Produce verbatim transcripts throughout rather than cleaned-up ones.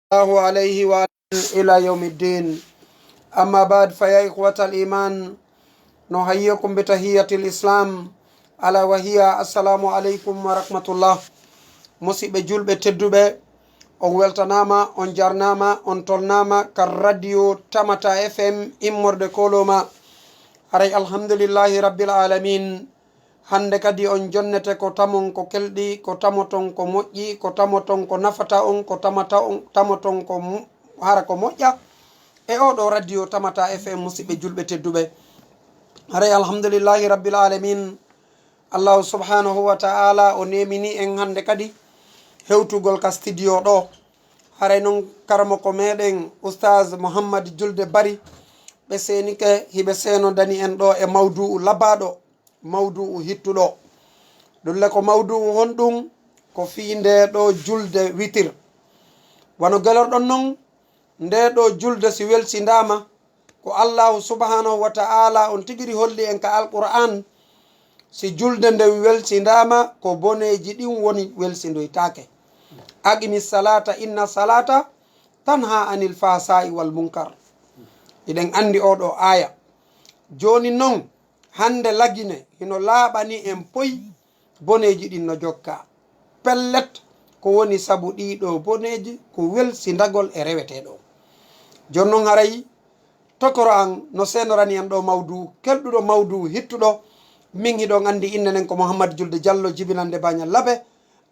الله عليه وعلى إلى يوم الدين. أما بعد، فيا إخوة الإيمان، نحييكم بتحية الإسلام، ألا وهي السلام عليكم ورحمة الله. Musiɓɓe julɓe tedduɓe, on weltanaama, on jarnaama, on tolnaama ka radio Tamata F M immorde Koloma. Haray alhamdulillahi rabbil alamin. Hannde kadi on jonnete ko tamon ko kelɗi, ko tamoton ko moƴƴi, ko tamoton ko nafata on, ko tamata on, tamoton ko mo-, hara ko moƴƴa. E oɗo radio Tamata F M, musiɓɓe julɓe tedduɓe. Haray alhamdulillahi rabbil alamin. Allahu subhanahu wa ta'ala o nemini en hannde kadi hewtugol ka studio ɗo. Haray non karamoko meɗen Oustaz Mouhammad Julde Bari, ɓe senike hiɓe senodani en ɗo e mawdu'u labaɗo, mawdu'u hittuɗo. Ɗum le ko mawdu'u honɗum? Ko fii nde ɗo julde witir. Wano gelorɗon non, nde ɗo julde si welsindaama, ko Allahu subhanahu wa ta'ala on tigiri holli en ka Alqur'an, si julde nde welsindaama, ko boneeji ɗin woni welsindoytaake. "Aqimi salata, inna salata tanha anil fahsai wal munkar." Hiɗen anndi oɗo aya. Jooni non, hannde lagine hino laaɓani en poy, boneeji ɗin no jokka. Pellet, ko woni sabu ɗiɗo boneeji? Ko welsindagol e reweteeɗo. Jooni non haray tokoro an no senorani en ɗo mawdu, kelɗuɗo mawdu hittuɗo. Min hiɗon anndi innde nden ko Mouhammad Julde Diallo, jibinande Bañal Labe,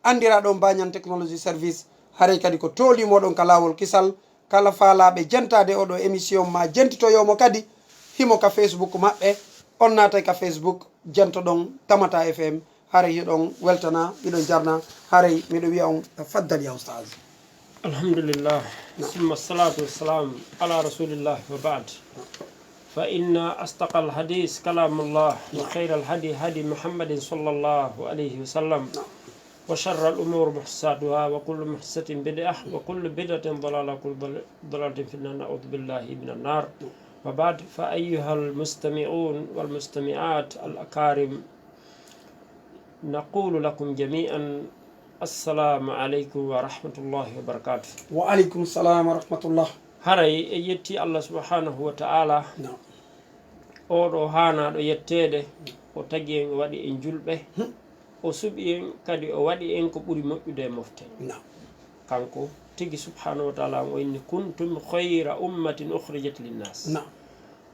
anndiraɗo on Bañan Technology Service. Haray kadi ko tooli moɗon ka laawol kisal. Kala faalaaɓe jentaade oɗo émission ma jentitoyomo kadi, himo ka Facebook maɓɓe. On naatay ka Facebook, jentoɗon Tamata F M. Haray hiɗon weltana, miɗon jarna. Haray miɗo wiya on, tafaddal ya Oustaz. الحمد لله. نعم. ثم الصلاة والسلام على رسول الله وبعد. فإن أصدق الحديث كلام الله، وخير الهدي هدي محمد صلى الله عليه وسلم، وشر الأمور محدثاتها، وكل محدثة بدعة، وكل بدعة ضلالة، وكل ضل-، ضلالة في النار، نعوذ بالله من النار. وبعد، فأيها المستمعون والمستمعات الأكارم، نقول لكم جميعا السلام عليكم ورحمة الله وبركاته. Wa aleykum salam wa rahmatullah. Haray en yetti Allah subhanahu wa ta'ala. Naam. Oɗo haanaaɗo yetteede, o tagi en, o waɗi en julɓe, hmm, o suɓi en kadi, o waɗi en ko ɓuri moƴƴude e mofte. Naam. Kanko tigi subhanahu wa ta'ala, o inni: "Kuntum khayra ummatin ukhrijat linnas." Naam.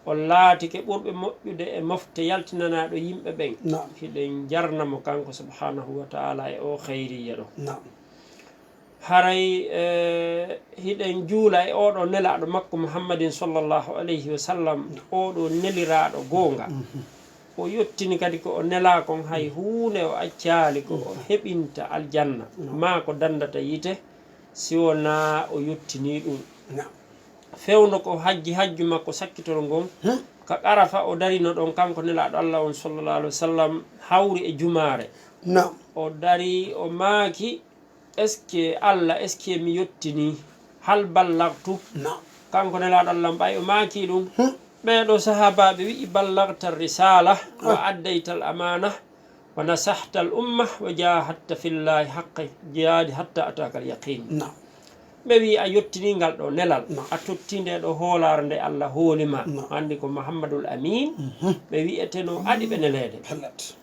On laatike ɓurɓe moƴƴude e mofte yaltinanaaɗo yimɓe ɓen. Naam. Hiɗen jarna mo kanko subhanahu wa ta'ala e o khayriya ɗo. Naam. Haray, eh, hiɗen juula e oɗo nelaaɗo makko Muhammadin sallallahu alayhi wa sallam, oɗo neliraaɗo goonga. Mhm. O yottini kadi ko o nelaa kon, hay huunde o accaali ko o, mhm, heɓinta aljanna, no, maa ko dandata yiite, si wonaa o yottini ɗum. No. Fewndo ko hajji, hajju makko sakkitoro ngon, hmm, ka Arafa o darino ɗon, kanko nelaaɗo Allah on sallallahu alayhi wa sallam, hawri e jumaare. No. O dari, o maaki, "Est-ce que Allah, est-ce que mi yottini? Hal ballagtu?" Naam. Kanko nelaaɗo Allah, ɓay o maaki ɗum, hmm, ɓee ɗo sahaabaaɓe wi'i: "Ballagta risala, wa, ah, addayta al amana, wa nasahta al umma, wa jahadta fillahi haqqa jihadi hatta ataka al yaqin." Naam. Ɓe wi'i: "A yottini ngal ɗo nelal, naam, a totti nde ɗo hoolaare nde Allah hooli ma." Naam. Anndi ko Muhammadul Amin, mhm, ɓe wi'eteno aɗi ɓe neleede. Pellet.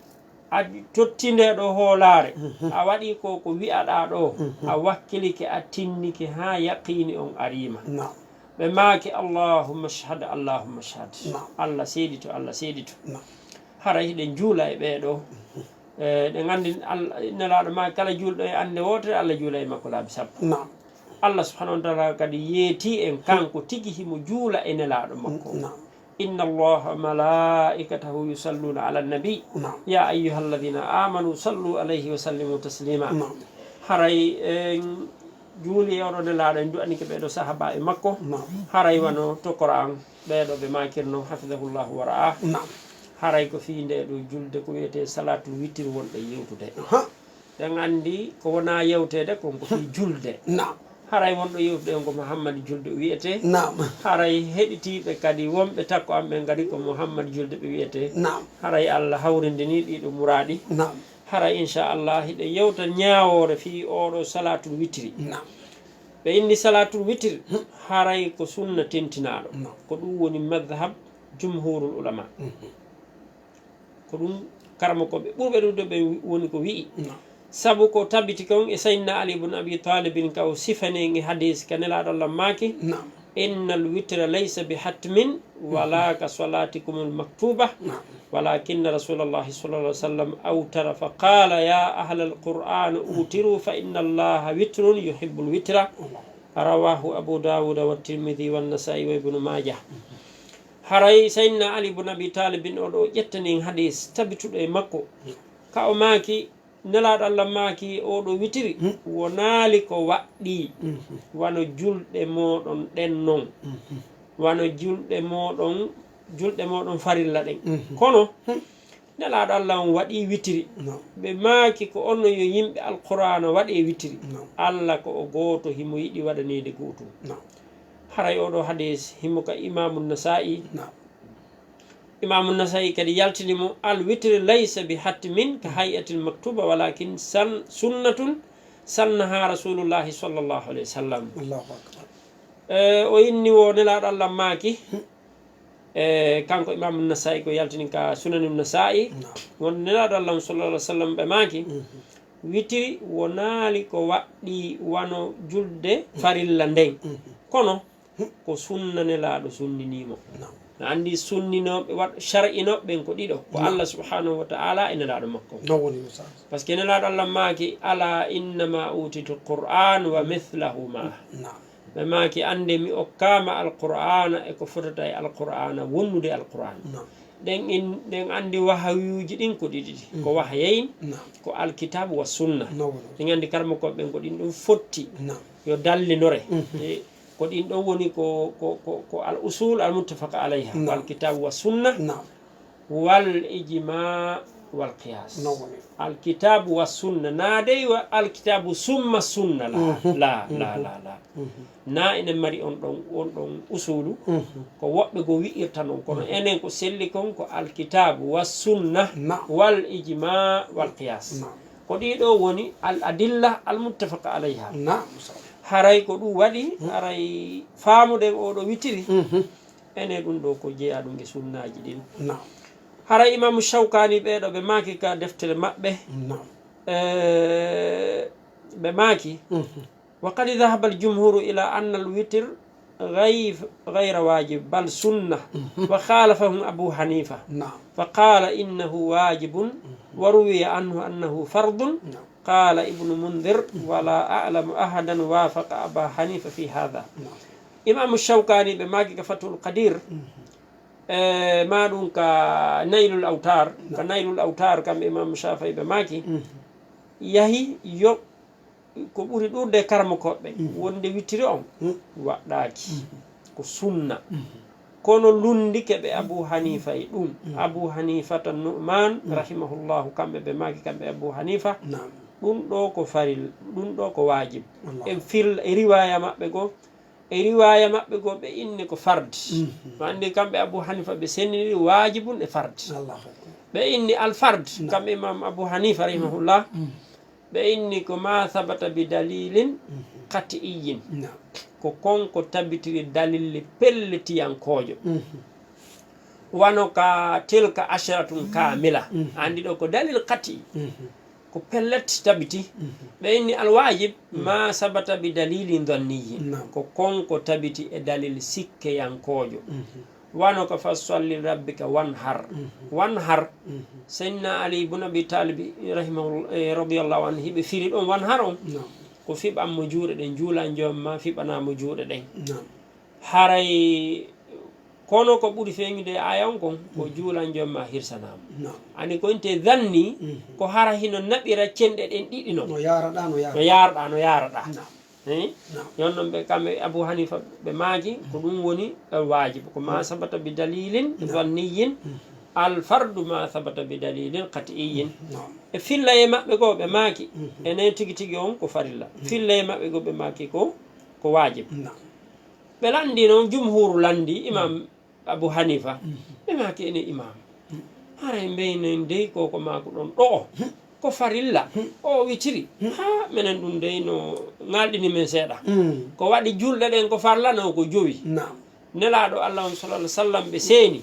A totti nde ɗo hoolaare, mhm, a waɗi ko, ko wi'aɗaa ɗo, mhm, a wakkilike, a tinnike haa yaqiini on ariima. Naam. Ɓe maaki: "Allahumma shhad, Allahumma shhad." Naam. Allah seedito, Allah seedito. Naam. Haray hiɗen juula e ɓee ɗo. Mhm. Eh, ɗen anndi Al-, nelaaɗo maaki kala juulɗo e annde wootere, Allah juula e makko laabi sappo. Naam. Allah subhanahu wa ta'ala kadi yeeti en, kanko tigi himo juula e nelaaɗo makko. Naam. "Inna Allaha wa malaikatahu yusalluna ala nabi. Naam. Ya ayyuhalladhina amanu sallu alayhi wa sallimu taslima." Naam. Haray en juuli e oɗo nelaaɗo, en du'anike ɓee ɗo sahaba e makko. Naam. Haray wano tokora an, ɓee ɗo ɓe maakirno, hafidahullahu wa ra'ah. Naam. Haray ko fii nde ɗo julde ko wi'etee salatul witiri wonɗo yewtude. Aha. Ɗen anndi ko wonaa yewteede kon ko fii julde. Naam. Haray wonɗo yewtude on ko Muhammad Julde o wi'etee. Naam. Haray heɗitiiɓe kadi wonɓe takko am ɓen kadi ko Muhammad Julde ɓe wi'etee. Naam. Haray Allah hawrindinii ɗii ɗo muraaɗi. Naam. Haray inchallah hiɗen yewta ñaawoore fii oɗo salatul witiri. Naam. Ɓe inni salatul witr haray ko sunna tentinaaɗo. Ko ɗum woni madhab jumhurul ulama. Ko ɗum karamokooɓe ɓurɓe ɗuuɗude ɓe woni ko wi'i. Sabu ko tabiti kon e Sayyidina Ali ibn Abi Talibin ka o sifani e hadis ka Nelaaɗo Allah maaki, "Innal witra laysa bi hatmin, wala ka salatikumul maktuba, walakinna Rasulallahi sallallahu alaihi wasallam awtara fa qala, ya ahlal Qur'an, utiru fa inna Allaha witrun yuhibbul witra." Rawahu Abu Dawuda wa Tirmidhi wa Nasa'i wa Ibnu Majah. Haray Sayyidina Ali ibn Abi Talibin o ɗo ƴettani en hadis tabituɗo e makko. Ka o maaki, Nelaaɗo Allah maaki, "Oɗo witiri, wonaali ko waɗɗii, wano julɗe mooɗon ɗen non, wano julɗe mooɗon, julɗe mooɗon farilla ɗen." Kono, Nelaaɗo Allah on waɗii witiri. Ɓe maaki, "Ko onon yo yimɓe Alqur'aana, waɗee witiri." Allah ko o gooto, himo yiɗi waɗaneede gootum. Haray oɗo hadis, himo ka Imaamu Nasa'i. Imaamu Nasa'i kadi yaltini mo, "Al witri laysa bi hatmin ka hay'atil maktuba, walakin san-, sunnatun sannaha Rasulullahi sallallahu alaihi wasallam." Allahu akbar. Eh, o inni wo Nelaaɗo Allah maaki, eh, kanko Imaamu Nasa'i ko yaltini ka Sunanu Nasa'i, won Nelaaɗo Allah sallallahu alaihi wasallam ɓe maaki, witiri wonaali ko waɗɗii wano julde farilla nden. Kono, ko sunna Nelaaɗo sunninii mo. No anndi sunninooɓe, waɗ-, shar'inooɓe ɓen ko ɗiɗo, ko Allah subhanahu wa ta'ala e Nelaaɗo makko. Parce que Nelaaɗo Allah maaki, "Ala innama utitul Qur'an wa mithlahuma." Ɓe maaki, "Annde mi okkaama Alqur'aana e ko fotata e Alqur'aana, wonnude Alqur'aana." Ɗen in, ɗen anndi wahayuuji ɗin ko ɗiɗi ɗi. Ko wahayeyn, ko Alkitaabu wa Sunna. Ɗen anndi karamokooɓe ɓen ko ɗin ɗum fotti. Yo dallinore. E, ko ɗin ɗon woni ko, ko, ko, ko al usul al muttafaqa alayha, wal kitabu wa sunna, wal ijma wal qiyas. Al kitabu wa sunna, na dey wa al kitabu summa sunna, la, la, la, la, la. Na ene mari on ɗon, on ɗon usulu, ko woɓɓe go wi'irta non, kono enen ko selli kon ko al kitabu wa sunna, wal ijma wal qiyas. Ko ɗiɗo woni al adilla al muttafaqa alayha. Haray ko ɗum waɗi, haray faamuɗen oɗo witiri, ene ɗum ɗo ko jeyaa ɗum e sunnaaji ɗin. Haray Imaamu Shawkaani ɓeeɗo ɓe maaki ka deftere maɓɓe, eh, ɓe maaki, "Wa qad dhahaba al-jumhuru ila anna al-witr ghayf-, ghayra wajib, bal sunna, wa khalafahum Abu Hanifa, fa qala innahu wajibun, wa ruwiya anhu annahu fardun." Qala Ibnu Mundhir, "Wa la a'lamu ahadan wafaqa Aba Hanifa fi hadha." Imaamu Shawkaani ɓe maaki ka Fathul Qadir, e ma ɗum ka Naylul Awtar, ka Naylul Awtar kamɓe Imaamu Shaafi'i ɓe maaki, yahi yo ko ɓuri ɗuuɗude e karamokooɓe ɓen, wonde witiri on waɗɗaaki, ko sunna. Kono lunndike ɓe Abu Hanifa e ɗum. Abu Hanifata Nu'man, rahimahullahu, kamɓe ɓe maaki, kamɓe Abu Hanifa, ɗum ɗo ko faril, ɗum ɗo ko waajib. E fil-, e riwaaya maɓɓe goo, e riwaaya maɓɓe goo, ɓe inni ko fard. No anndi kamɓe Abu Hanifa ɓe senniri waajibun e fard. Ɓe inni al fard, kamɓe Imam Abu Hanifa, rahimahullah, ɓe inni ko ma sabata bi dalilin qat'iyyin. Ko kon ko tabitiri dalilli pellitiyankoojo. Wano ka tilka asharatun kamila. Anndi ɗo ko dalil qat'i. Ko pellet tabiti. Ɓe inni al wajib ma sabata bi dalilin dhanniyi. Ko kon ko tabiti e dalil sikkeyankoojo. Wano ka fasalli li rabbika wanhar. Wanhar. Sayyidina Ali ibn Abi Talib, rahimahu, eh, radiyallahu anhu, hiɓe firi ɗon wanhar on. Ko fiɓan mo juuɗe ɗen, juulan joom ma, fiɓana mo juuɗe ɗen. Haray, kono ko ɓuri feeñude e aaya on kon, ko juulan joom ma, hirsana mo. Ani ko inte zanni, ko hara hino naɓira cenɗe ɗen ɗiɗi non. No yaaraɗa, no yaaraɗa. No yaaraɗa, no yaaraɗa. Eh? Yon non ɓe kamɓe Abu Hanifa ɓe maaki, ko ɗum woni al wajib. Ko ma sabata bi dalilin zanniyin, al fardu ma sabata bi dalilin qat'iyyin. E fillaye maɓɓe goo ɓe maaki, enen tigi tigi on ko farilla. Fillaye maɓɓe goo ɓe maaki ko, ko wajib. Ɓe lanndi non, jumhuru lanndi, Imam Abu Hanifa, ɓe maaki ene Imam. Haray mbeynen dey ko, ko maaku ɗon ɗo o. Ko farilla o witiri. Ha menen ɗum dey no ŋalɗini men seeɗa. Ko waɗi julɗe ɗen ko farlano ko jowi. Nelaaɗo Allah on sallallahu alaihi wasallam ɓe seeni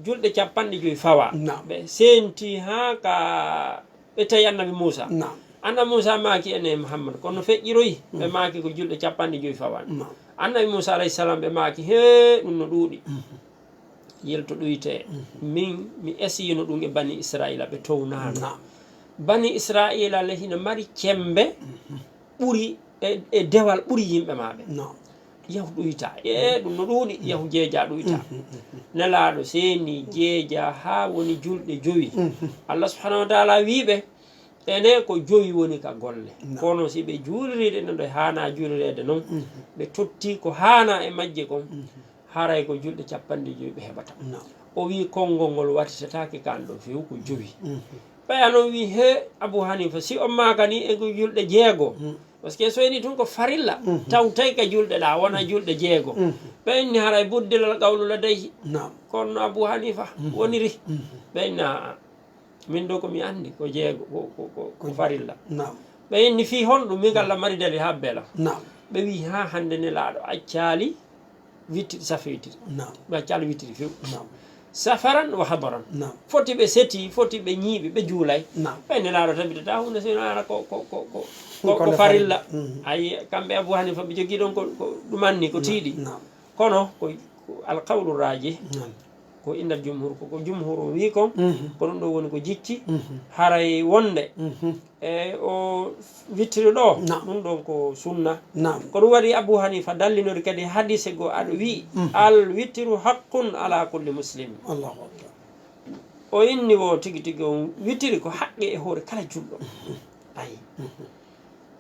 julɗe capanɗe joyi fawa. Ɓe seenti ha ka ɓe tawi annabi Muusa. Annabi Muusa maaki ene Muhammad kono feƴƴiroyi ɓe maaki ko julɗe capanɗe joyi fawa. Annabi Muusa alayhi salam ɓe maaki he ɗum no ɗuuɗi. Yelto ɗuyte min mi esiyino ɗum e bani Israila ɓe townaano. Bani Israila le hino mari cembe ɓuri e, e dewal ɓuri yimɓe maɓe. Yahu ɗuyta e ɗum no ɗuuɗi yahu jeeja ɗuyta. Nelaaɗo seeni jeeja ha woni julɗe jowi. Allah subhanahu wa taala wiiɓe ene ko jowi woni ka golle. Kono si ɓe juuliriɗe no ɗe hana juulirede non ɓe totti ko hana e majje kon. Haray ko julɗe capanɗe joyi ɓe heɓata. O wi konngol ngol wattitataake kan ɗo few ko jowi. Ɓay anon wi he Abu Hanifa si on maaka ni e ko julɗe jeego. Parce que so eni tun ko farilla taw tawi ka julɗe ɗa wona julɗe jeego. Ɓe inni haray buddilal qawlu ladayhi. Kono no Abu Hanifa woniri. Ɓe inni aa min ɗo ko mi anndi ko jeego ko farilla. Ɓe inni fii honɗum min kala mari dali habbela. Ɓe wi ha hannde nelaaɗo accaali wittiri safe wittiri. Ɓe accaali wittiri few. Safaran wa hadaran. Foti ɓe seti foti ɓe ñiiɓi ɓe juulay. Ɓe nelaaɗo tabitata hunde sino ara ko ko ko ko ko farilla. Ayi kamɓe Abu Hanifa ɓe jogii ɗon ko ɗumanni ko tiiɗi. Kono ko alqawlu raji. Ko innal jumhur ko ko jumhur o wi kon. Ko ɗum ɗo woni ko jicci. Haray wonde e o wittiri ɗo ɗum ɗon ko sunna. Ko ɗum waɗi Abu Hanifa dallinori kadi hadise goo aɗo wi al wittiru haqqun ala kulli muslim. O inni wo tigi tigi on wittiri ko haqqe e hoore kala julɗo. Ayi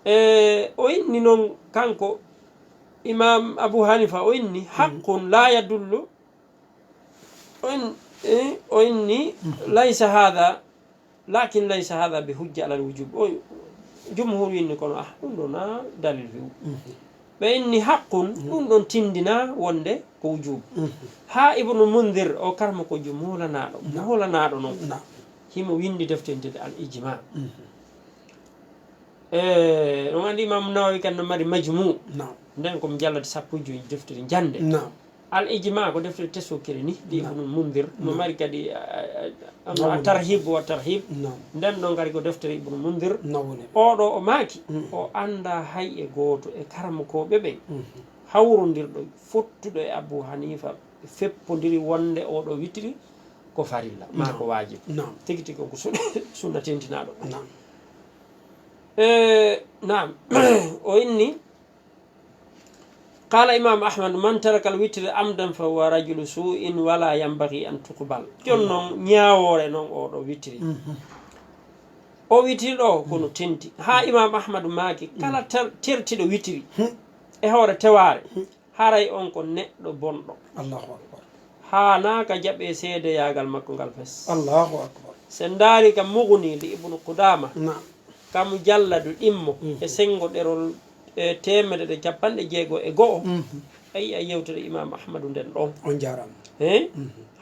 e o inni noon kanko imam Abu Hanifa o inni haqqun la yadullu o inni laysa hada lakin laysa hada bi hujja alal wujub o jumhur winni kono ah ɗum ɗo na dalil few. Ɓe inni haqqun ɗum ɗon tindina wonde ko wujub. Ha ibnu mundir o karma ko ju moolanaɗo moolanaɗo noon himo windi deftentede al ijma. E ɗum anndi imamu nawawi kan no mari majmu. Nden komi jallata sappo e joyi deftere jannde. Al ijma ko deftere tesokere ni ɗi ibnul mundir no mari kadi a tarhib wa tarhib. Nden ɗon kadi ko deftere ibnu mundir. Oɗo o maaki o annda hay e gooto e karamokoɓe ɓen hawrondirɗo fottuɗo e abu hanifa ɓe feppodiri wonde oɗo witiri ko farilla ma ko wajib. Tigi tigi ko sunna tentinaɗo. E naam. O inni qala imam ahmad man taraka al witri amdan fa huwa rajulu su'in wala yanbaghi an tuqbal. Jon noon ñaawore noon oɗo witri o witiri ɗo kono tenti ha imam ahmadu maaki kala tertiɗo witiri e hoore tewaare haray on ko neɗɗo bonɗo. Allahu akbar. Haanaa ka jaɓee seedeyaagal makko ngal fes. Allahu akbar. Sen ndaari ka muguni li ibnu qudama kam jalladu ɗimmo e sengo ɗerol e temedere capanɗe jeego e go'o. Ayi a yewtere imam ahmadu nden ɗon. On jarama. He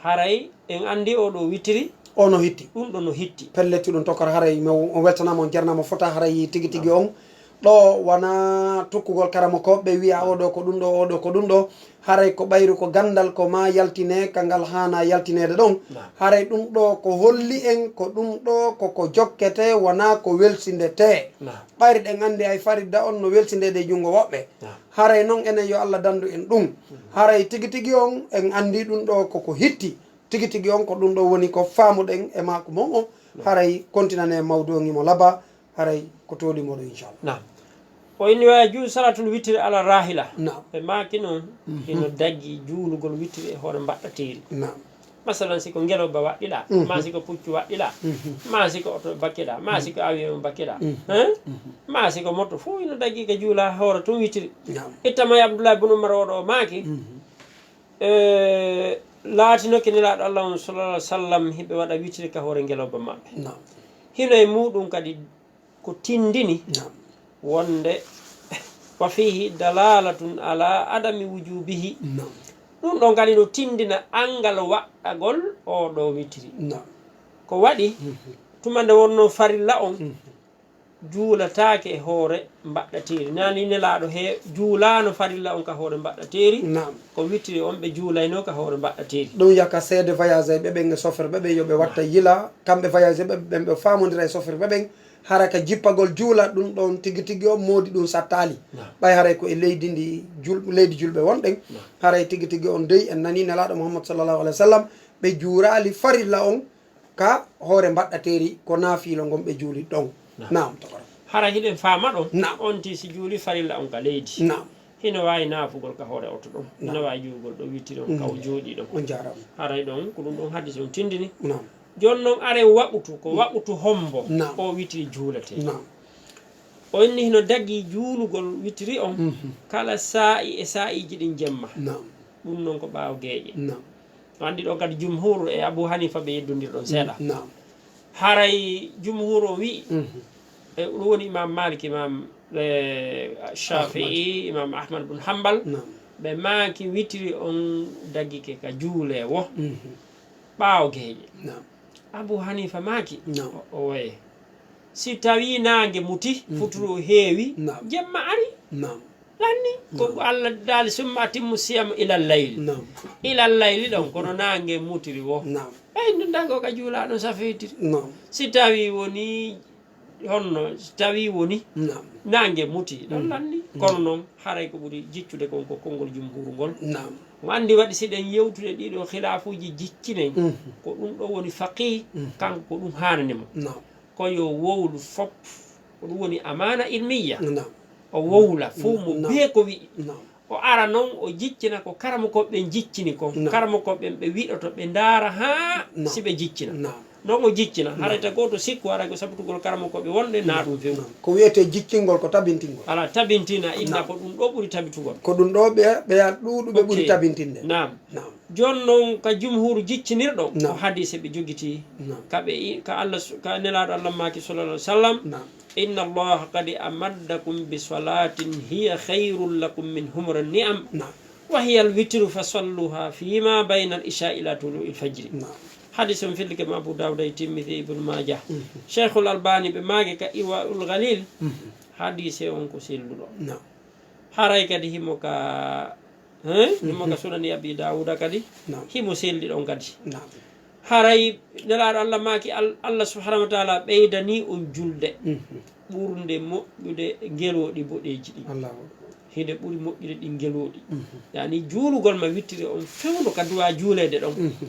haray en andi oɗo witiri. Ono hitti. Ɗum ɗo no hitti. Pelletti ɗum tokkata haray mi on weltanama on jarnama fota haray tigi tigi on ɗo wona tukkugol karamokoɓe wiya oɗo ko ɗum ɗo oɗo ko ɗum ɗo. Haray ko ɓayru ko gandal ko ma yaltine ka ngal hana yaltinede ɗon. Haray ɗum ɗo ko holli en ko ɗum ɗo koko jokkete wona ko welsindete. Ɓayri ɗen andi ay faridda on no welsindede e jungo woɓɓe. Haray noon enen yo allah dandu en ɗum. Haray tigi tigi on en andi ɗum ɗo koko hitti. Tigi tigi on ko ɗum ɗo woni ko faamuɗen e maaku mon o. Haray kontinane mawdu on imo laba. Haray ko tooli moɗo inchallah. Naam. O inni wa juuzu salatul witiri ala rahila. Naam. Ɓe maaki noon hino daggi juulugol witiri e hoore mbaɗɗateeri. Naam. Masalan siko ngeloba waɗɗiɗa ma siko puccu waɗɗiɗa ma siko oto bakkiɗa ma siko awi on bakkiɗa. Hein? Ma siko moto fof hino daggi ka juula hoore tun witiri. Ittama e abdullah bun umar oɗo o maaki. Laatinoke nelaaɗo allah on sallallahu alaihi wasallam hiɓe waɗa witiri ka hoore ngeloba maɓɓe. Hino e muɗum kadi ko tindini wonde wa fihi dalalatun ala adami wujubihi. Ɗum ɗon kadi no tindina angal waɗɗagol oɗo witiri. Ko waɗi Tuma nde wonnoo farilla on, juulataake e hoore mbaɗɗateeri. Nani Nelaaɗo he juulaano farilla on ka hoore mbaɗɗateeri. Naam. Ko witiri on ɓe juulayno ka hoore mbaɗɗateeri. Ɗum yaka seede voyageur ɓe ɓen e chauffeur ɓe ɓen yo ɓe watta yila, kamɓe voyageur ɓe ɓen ɓe faamondira e chauffeur ɓe ɓen, hara ka jippagol juula ɗum ɗon tigi tigi on moodi ɗum sattaali. Naam. Ɓay haray ko e leydi ndi jul-, leydi julɓe wonɗen, naam, haray tigi tigi on dey en nani Nelaaɗo Muhammad sallallahu alaihi wasallam, ɓe juuraali farilla on ka hoore mbaɗɗateeri, ko naafiila ngon ɓe juuli ɗon. Naam. Naam, tokoro. Hara hiɗen faama ɗon, naam, on ti si juuli farilla on ka leydi. Naam. Hino waawi naafugol ka hoore oto ɗon. Naam. Hino waawi juulgol ɗo witiri on ka o jooɗi ɗon. On jaaraama. Haray ɗon, ko ɗum ɗon hadis on tindini. Naam. Jon non aren waɓutu, ko waɓutu hombo, naam, o witiri juuletee. Naam. O inni hino dagi juulugol witiri on, mhm, kala saa'i e saa'iiji ɗin jemma. Naam. Ɗum non ko ɓaawo geeƴe. Naam. O anndi ɗon kadi jumhur e Abu Hanifa ɓe yeddondirɗon seeɗa. Naam. Haray jumhur o wi'i, mhm, e ɗum woni Imam Malik, Imam, e, Shafi'i, Ahmad. Imam Ahmad bun Hanbal, naam, ɓe maaki witiri on dagike ka juulee wo, mhm, ɓaawo geeƴe. Naam. Abu Hanifa maaki, naam, o, o waye. Si tawi naange muti, mhm, futuro heewi, naam, jemma ari. Naam. Lanni, ko, naam, Allah daali, "Summa atimmu siyama ilal layli." Naam. Ilal layli ɗon, kono naange mutiri wo. Naam. Ɓay ndun dango ka juula ɗon safitiri. Naam. Si tawi woni honno, si tawi woni, naam, naange muti, ɗon, mhm, lanni. Mhm. Kono non, haray ko ɓuri jiccude kon ko konngol jumhuru ngol. Naam. Mo anndi waɗi si ɗen yewtude ɗiɗo khilaafuuji jiccinen, mhm, ko ɗum ɗo woni faqih, mhm, kanko ko ɗum haanani mo. Naam. Ko yo wowlu fop, ko ɗum woni amaana ilmiya. Naam. O wowla fow mo, naam, bee ko wi'i. Naam. O ara non, o jiccina ko karamokooɓe ɓen jiccini kon. Naam. Karamokooɓe ɓen ɓe wiɗoto, ɓe ndaara haa, naam, si ɓe jiccina. Naam. Non o jiccina, naam, harayta gooto sikku, haray ko sabutugol karamokooɓe wonɓe, naa, naam, ɗum few. Naam. Ko wi'etee jiccingol, ko tabintingol. Alaa, tabintina, inna, naam, ko ɗum ɗo ɓuri tabitugol. Ko ɗum ɗo ɓe, ɓe ɗuuɗuɓe ɓuri, ok, tabintinde. Naam. Naam. Jon non ka jumhuru jiccinirɗo, naam, ko hadise ɓe jogiti. Naam. Ka ɓe i-, ka Allah su-, ka Nelaaɗo Allah maaki sallallahu alaihi wasallam, naam, "Inna Allah qad amaddakum bi salatin hiya khairul lakum min humri ni'am. Naam. Wa hiya al-witru fa salluha fima bayna al-isha ila tulu'i al-fajr." Naam. Hadis on fillike ma Abu Dawud e Tirmidhi, Ibn Majah. Mhm. Sheikhul Albani ɓe maage ka Irwaul Ghalil. Mhm. Hadise on ko selluɗo. Naam. Haray kadi himo ka, hein? Himo ka, mhm, Sunani Abi Dawuda kadi. Naam. Himo selli ɗon kadi. Naam. Haray Nelaaɗo Allah maaki, Al-, Allah subhanahu wa ta'ala ɓeydani on julde, mhm, ɓurnde moƴƴude ngelooɗi boɗeeji ɗin. Allahu akbar. Hinde ɓuri moƴƴude ɗin ngelooɗi. Mhm. Yani juulugol ma wittiri on fewndo ka duwa juuleede ɗon. Mhm.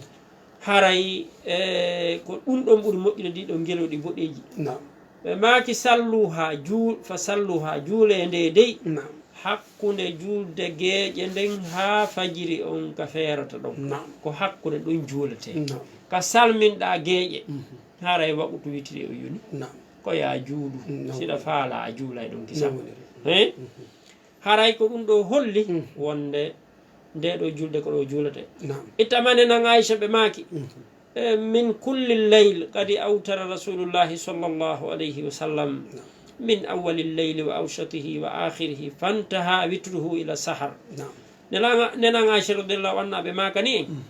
Haray, e, ko ɗum ɗon ɓuri moƴƴude ɗi ɗon ngelooɗi boɗeeji. Naam. Ɓe maaki, "Sallu haa juu-, fa sallu haa juulee nde dey." Naam. Hakkunde juulde geeƴe nden haa fajiri on ka feerata ɗon. Naam. Ko hakkunde ɗum juuletee. Naam. Ka salminɗaa geeƴe, mhm, haray waqutu witiri o yoni. Naam. Ko yaa juulu. Naam. Siɗa faalaa a juulay ɗon kisan. Naam. He? Mhm. Haray ko ɗum ɗo holli, mm, wonde nde ɗo julde ko ɗo juulete. Naam. Ittama nenan Aisha ɓe maaki, mhm, e, "Min kulli layl qad awtara Rasulullahi sallallahu alayhi wa sallam, naam, min awwali layli wa awshatihi wa akhirihi fantaha witruhu ila sahar." Naam. Nenan, nenan Aisha radiyallahu anha ɓe maakani en, mhm,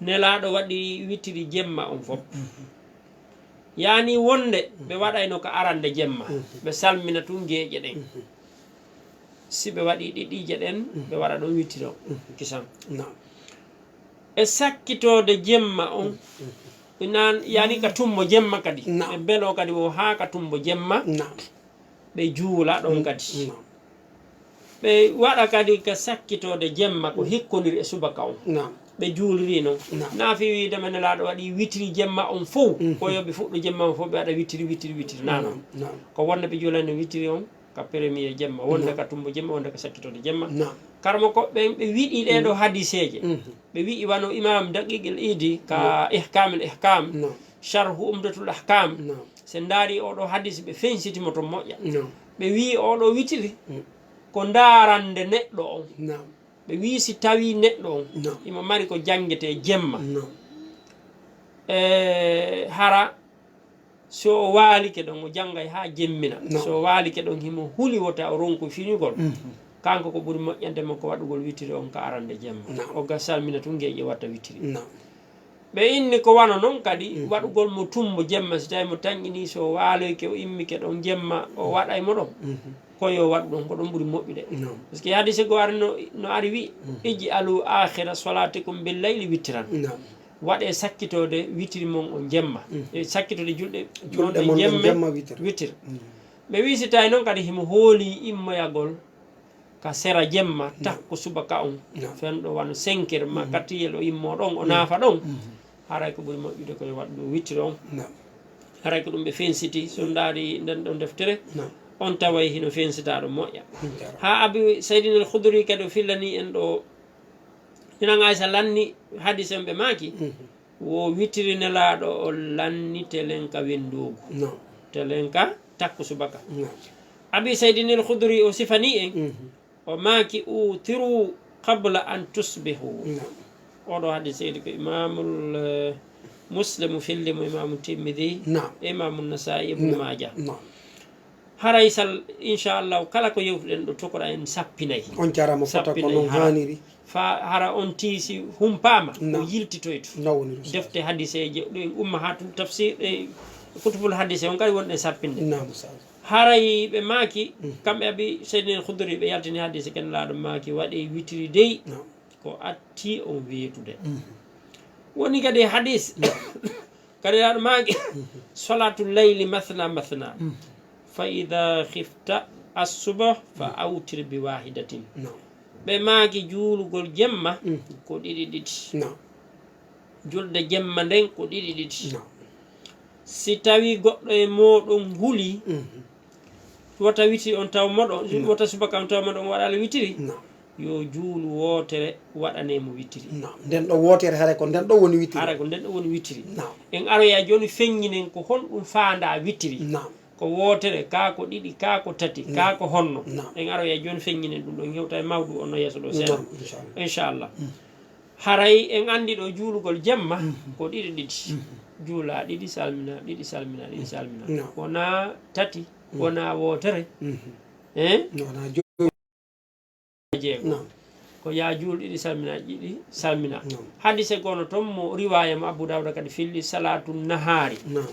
Nelaaɗo waɗi witiri jemma on fof. Mhm. Yani wonde ɓe waɗayno ka arande jemma, mhm, ɓe salmina tun geeƴe ɗen. Mhm. Si ɓe waɗi ɗiɗiije ɗen, mhm, ɓe waɗa ɗon witiro, mhm, kisan. Naam. E sakkitoode jemma on, mhm, nan yani ka tumbo jemma kadi. Naam. Ɓe belo kadi wo haa ka tumbo jemma. Naam. Ɓe juula ɗon, mm, kadi. Naam. Ɓe waɗa kadi ka sakkitoode jemma ko, mm, hikkondir e subaka on. Naam. Ɓe juuliri non. Naam. Naa fi wiide ma Nelaaɗo waɗi witiri jemma on fow, mhm, ko yo ɓe fuɗɗo jemma on fow ɓe waɗa witiri, witiri, witiri. Naa non. Naam. Naam. Ko wonde ɓe juulani witiri on ka premier jemma, wonde, naam, ka tumbo jemma, wonde ka sakkitoode jemma. Naam. Karamoko ɓen ɓe wiɗi ɗee ɗoo, mm, hadiseeje. Mhm. Ɓe wi'i wano Imam Daqiq al-Idi ka, naam, Ihkam al-Ihkam, naam, Sharhu Umdatul Ahkam. Naam. Se ndaari oo ɗoo hadis, ɓe fensiti mo to moƴƴa. Naam. Ɓe wi'i oo ɗoo witiri, mm, ko ndaarande neɗɗo on. Naam. Ɓe wi'i si tawi neɗɗo on, naam, himo mari ko janngetee jemma. Naam. E hara so o waalike ɗon, o janngay haa jemmina. Naam. So o waalike ɗon, himo huli wota o ronku fiñugol. Mhm. Kanko ko ɓuri moƴƴande mo ko waɗugol witiri on ka arande jemma. Naam. O ga salmina tun geeƴe watta witiri. Naam. Ɓe inni ko wano non kadi waɗugol mo tumbo jemma, si tawi mo tanƴini, so waaloyke, o immike ɗon jemma, o waɗay mo ɗon. Ko yo waɗu ɗon, ko ɗon ɓuri moƴƴude. Naam. Parce que hadise goo ari no, no ari wi, "Ij'alu akhira salatikum bil layli witran." Naam. Waɗe sakkitode witiri mon on jemma. E sakkitode julɗe Julɗe mon ɗe mon ɗon jemme jemma witiri. Witiri. Ɓe wi si tawi non kadi himo hooli immoyagol ka sera jemma, takko subaka on, fenɗo wano cinq heures ma quatrielle o immo ɗon, o naafa ɗon. Haray ko ɓuri moƴƴude ko yo waɗu ɗum witiri on. Naam. Haray ko ɗum ɓe fensiti, so ndaari nden ɗon deftere, on taway hino fensitaɗo moƴƴa. Haa Abi Sayyidina al-Khudri kadi o fillani en ɗo, inan Aysa lanni hadis en ɓe maaki, wo witiri Nelaaɗo o lanni telen ka windoogu. Naam. Telen ka takko subaka. Naam. Abi Sayyidina al-Khudri o sifani en, o maaki, "Utiru qabla an tusbihu." Naam. Oɗo hadis seydi ko Imamul, eh, Muslim filli mo, Imamu Tirmidhi, Naam. E Imamu Nasa'i, Ibnu Naam. Maaja. Naam. Haray sal, inchallahu, kala ko yewtuɗen ɗo tokoɗa en sappinay. On jarama fota ko Sappinay non hara. Haaniri. Fa hara on tiisi humpaama, Naam. O yiltitoyto. Naam, woni ɗum. Defte hadiseeje, ɗo en umma haa tun tafsir, e kutubul hadise on kadi wonɗen sappinde. Naam, Ustaz. Haray ɓe maaki, kamɓe Abi Sayyidina al-Khudri, ɓe yaltini hadise ken laaɗo maaki, waɗe witiri dey, Naam. Ko atti on weetude. Woni kadi hadis, kadi laaɗo maaki, "Salatu layli mathna mathna. Fa idha khifta as-subh fa awtir bi wahidatin." Naam. Ɓe maaki juulugol jemma ko ɗiɗi ɗiɗi. Naam. Julde jemma nden ko ɗiɗi ɗiɗi. Naam. Si tawi goɗɗo e mooɗon huli, wota witiri on taw moɗo, wota subaka on taw moɗo, on waɗaali witiri, Naam. Yo juulu wootere waɗane mo witiri. Naam. Nden ɗo wootere, haray ko nden ɗo woni witiri. Haray ko nden ɗo woni witiri. Naam. En aroya jooni feññinen ko honɗum faandaa witiri. Naam. Ko wootere, kaa ko ɗiɗi, kaa ko tati, Naam. Kaa ko honno. Naam. En aroya jooni feññinen ɗum ɗon, en hewta e mawdu on no yeeso ɗo seeɗa. Naam, inchallah. Inchallah. Haray en anndi ɗo juulugol jemma ko ɗiɗi ɗiɗi. Juula ɗiɗi, salmina ɗiɗi, salmina ɗiɗi, salmina. Naam. Wonaa tati, wonaa wootere. Eh? Wonaa jooni. Jeego. Naam. Ko yaa juul ɗiɗi, salmina ɗiɗi, salmina. Naam. Hadise gono ton mo riwaaya mo Abu Dawuda kadi filli, "Salatu nahari." Naam.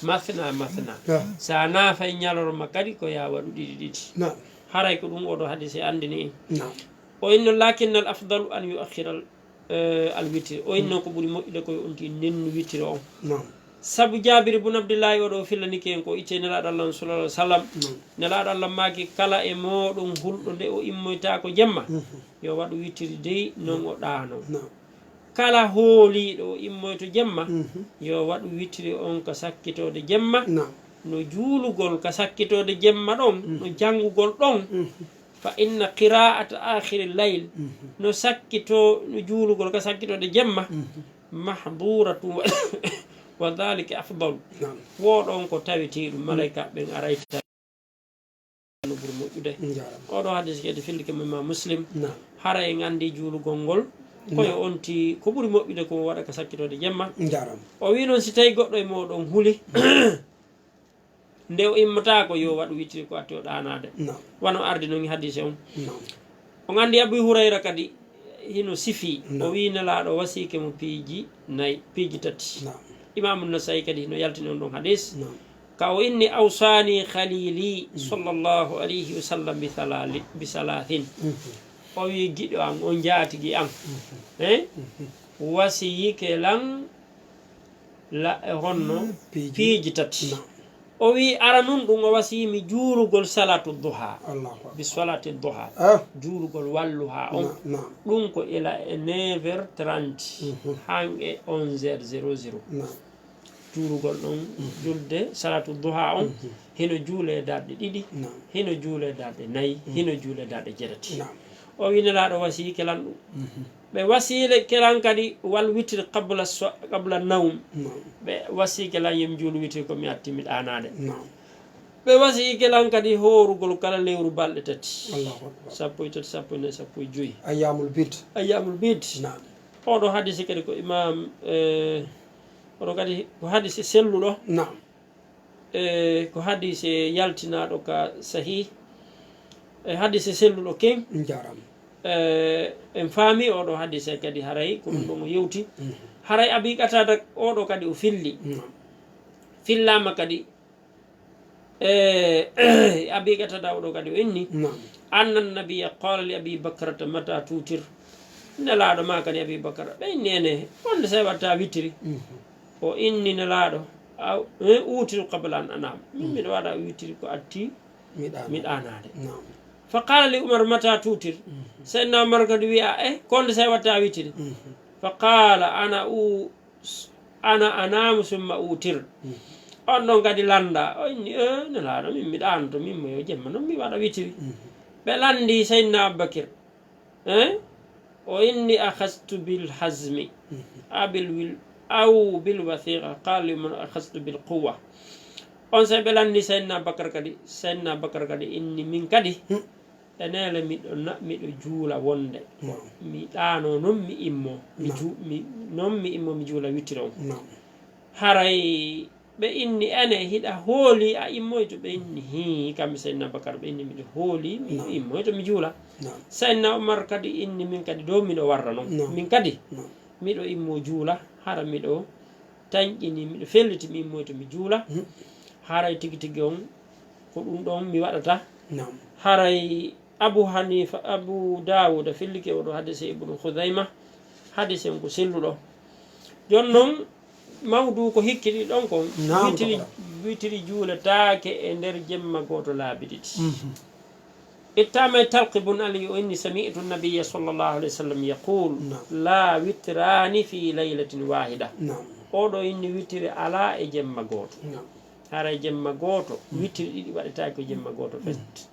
Mathna, mathna. Naam. Sa naafay ñalorma kadi ko yaa waɗu ɗiɗi ɗiɗi. Naam. Haray ko ɗum oɗo hadise anndini en. Naam. O inno, "Lakinnal afdalu an yuakhira al, eh, al witri." O inno ko ɓuri moƴƴude ko yo on ti nennu witiri on. Naam. Sabu Jaabir ibn Abdillahi oɗo fillanike en ko itte Nelaaɗo Allah on sallallahu alaihi wasallam. Naam. Nelaaɗo Allah maaki, "Kala e mooɗon hulɗo nde o immoytaako jemma, yo waɗu witiri dey non o ɗaano. Naam. Kala hooliiɗo o immoyto jemma, yo waɗu witiri on ka sakkitoode jemma, Naam. No juulugol ka sakkitoode jemma ɗon, no janngugol ɗon." Fa inna qira'ata akhiri layl, no sakkito, no juulugol ka sakkitoode jemma, mahduratun wa, wa dhalika afdal. Naam. Wo ɗon ko tawitiiɗum, malayka ɓen arayta no ɓuri moƴƴude. Njaaraama. Oɗo hadis kadi fillike mo Imam Muslim. Naam. Hara en anndi juulugol ngol, ko yo Naam. On ti, ko ɓuri moƴƴude ko waɗa ka sakkitoode jemma. Njaaraama. O wi noon, si tawi goɗɗo e mooɗon huli, nde o immotaako, yo waɗu witiri ko atti o ɗaanaade. Naam. Wano ardi non e hadise on. Naam. On anndi Abu Hurayra kadi hino sifi, Naam. O wi Nelaaɗo wasiike mo piiji nay, piiji tati. Naam. Imaamu Nasaa'i kadi hino yaltini on ɗon hadis. Naam. Ka o inni, "Awsani khalili sallallahu alayhi wa sallam bi thalali-, bi thalathin." O wi, "Giɗo an, on jaatigi an, eh? Wasiyike lan la e honno piiji. Piiji tati." Naam. O wi, "Aranun ɗum o wasiyimi juulugol salatu duha." Allahu akbar. Bi salati duha. Ah. Juulugol walluha on. Naam, naam. Ɗum ko ila e neuf heures trente, han e onze heures zéro zéro. Naam. Juulugol ɗon, julde salatu duha on, hino juule darɗe ɗiɗi, Naam. Hino juule darɗe nayi, hino juule darɗe jeetati. Naam. O wi Nelaaɗo wasiyike lan ɗum. Ɓe wasiyike lan kadi wal witri qabla so-, qabla nawm. Naam. Ɓe wasiyike lan yo mi juulu witiri ko mi atti mi ɗaanaade. Naam. Ɓe wasiyike lan kadi hoorugol kala lewru balɗe tati. Allahu akbar. Sappo e tati, sappo e nayi, sappo e joyi. Ayyamul bid. Ayyamul bid. Naam. Oɗo hadisi kadi ko Imam, eh, oɗo kadi ko hadisi selluɗo. Naam. E ko hadise yaltinaaɗo ka sahih, e hadise selluɗo ken. Njaaraama. Eh, en faami oɗo hadise kadi haray ko ɗum ɗon o yewti. Haray Abi Qatada oɗo kadi o filli. Naam. Fillaama kadi, eh, Abi Qatada oɗo kadi o inni. Naam. Anna nabiyya qala li Abi Bakrata mata tutir. Nelaaɗo ma kadi Abi Bakara. Ɓe inni ene, wonde sa watta witiri. Mhm. O inni Nelaaɗo, aw, eh, utiru qabla an anam. Min miɗo waɗa witiri ko atti Mi ɗaana. Mi ɗaanaade. Naam. Fa qala li Umar mata tutir. Mhm. Seydina Umar kadi wi'a, e, ko nde sa watta witiri. Mhm. Fa qala ana u-, ana anamu summa utir. Mhm. On ɗon kadi lannda. O inni, e, Nelaaɗo, min mi ɗaanoto, min mo yo jemma noon mi waɗa witiri. Mhm. Ɓe lanndi Seydina Abubakir. Eh? O inni akhastu bil hazmi. Mhm. Abil wil-, aw bil wathiqa. Qala li Umar akhastu bil quwwa. On sey ɓe lanndi Seydina Bakar kadi. Seydina Bakar kadi inni min kadi. Hmm. Enele miɗo na-, miɗo juula wonde. Hmm. Mi ɗaano noon mi immo. Mi Naam. ju-, mi, noon mi immo mi juula witiri on. Naam. Haray ɓe inni ene hiɗa hooli a immoyto? Ɓe inni hii, kamɓe Seydina Bakar ɓe inni miɗo hooli, mi Naam. immoyto mi juula. Naam. Seydina Umar kadi inni min kadi dow miɗo warra noon. Naam. Min kadi Naam. miɗo immo juula, hara miɗo tanƴini, miɗo felliti mi immoyto mi juula. Hmm. Haray tigi tigi on ko ɗum ɗon mi waɗata. Naam. Haray Abu Hanifa, Abu Dawuda fillike oɗo hadise Ibnu Khuzayma, hadise on ko selluɗo. Jon non, mawdu ko hikkiti ɗon kon, Naam, witiri, ko ɗon. Witiri juuletaake e nder jemma gooto laabi ɗiɗi. Mhm. Ittama e Talq ibn Ali, o inni, sami'tu nabiyya sallallahu alayhi wa sallam yaqul, Naam. La witrani fi laylatin wahida. Naam. Oɗo inni witiri alaa e jemma gooto. Naam. Hara e jemma gooto, Mm. witiri ɗiɗi waɗetaake ko jemma gooto Mm. fest.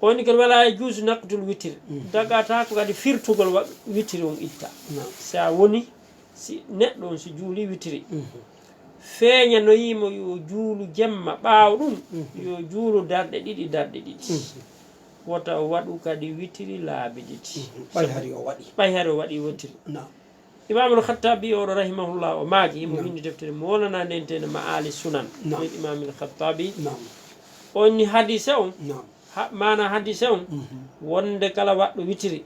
O inni kadi, wala yajuuzu naqdul witiri. Mhm. Dagataako kadi firtugol wa-, witiri on itta. Naam. Si a woni, si neɗɗo on si juuli witiri, Mhm. feeñanoyii mo yo juulu jemma, ɓaawo ɗum, Mhm. yo juulu darɗe ɗiɗi, darɗe ɗiɗi. Mhm. Wota o waɗu kadi witiri laabi ɗiɗi. Mhm. Ɓay hari o waɗi. Ɓay hari o waɗi witiri. Naam. Imamul Khattabi oɗo rahimahullah o maaki, himo Naam. winndi deftere mo wonana nden tene Ma'ali Sunan. Naam. Lil Imamil Khattabi. Naam. O inni hadise on, Naam. ha-, maana hadise on, Mhm. wonde kala waɗɗo witiri,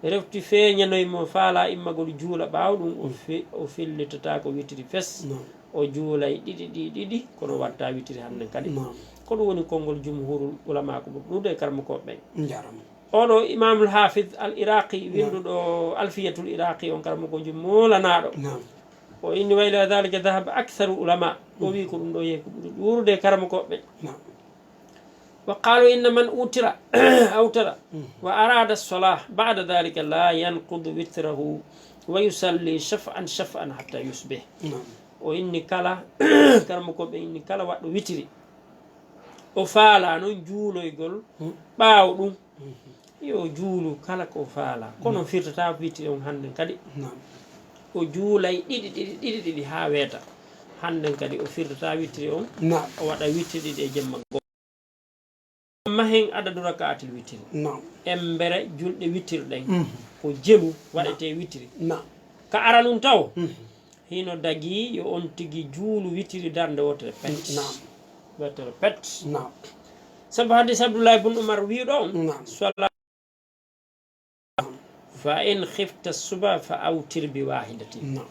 refti feeñanoy mo faala immagol juula ɓaawo ɗum, o Mhm. fe-, o fellitata ko witiri fes. Naam. O juulay ɗiɗi ɗi ɗiɗi, kono watta witiri hannden kadi. Naam. Ko ɗum woni konngol jumhurul ulama ko ɓuri ɗuuɗe e karamokooɓe ɓen. Njaram. Oɗo Imamul Hafiz al Iraqi, Naam. winnduɗo Alfiyatul Iraqi on, karamogojo moolanaɗo. Naam. O inni, wa ila dhalika dhahaba aktharu ulama. O Mm. wi ko ɗum ɗo yehi ko ɓuri ɗuurude e karamogoɓe. Naam. Wa qalu inna man utira, awtara, Mm. wa arada as-salah ba'da dhalika la yanqudu witrahu wa yusalli shaf'an shaf'an hatta yusbih. Naam. O inni kala, karamogoɓe inni kala waɗɗo witiri. O faala noon juuloygol Mm. ɓaawo ɗum. Mhm. Yo juulu kala ko faala. Kono Mm. firtata witiri on hannden kadi. Naam. O juulay ɗiɗi, ɗiɗi, ɗiɗi, ɗiɗi haa weeta. Hannden kadi o firtata witiri on. Naam. O waɗa witiri ɗiɗi e jemma goo. Amma hen adadu raka'atil witiri. Naam. Embere julɗe witiri ɗen. Mhm. Ko jelu waɗetee witiri. Naam. Ka ara nun taw. Mhm. Hino dagii yo on tigi juulu witiri darnde wootere pet. Naam. Wootere pet. Naam. Sabu hadis Abdullah ibn Umar wi'uɗo on, Naam. Sala-, fa in khifta suba fa awtir bi wahidatin. Naam.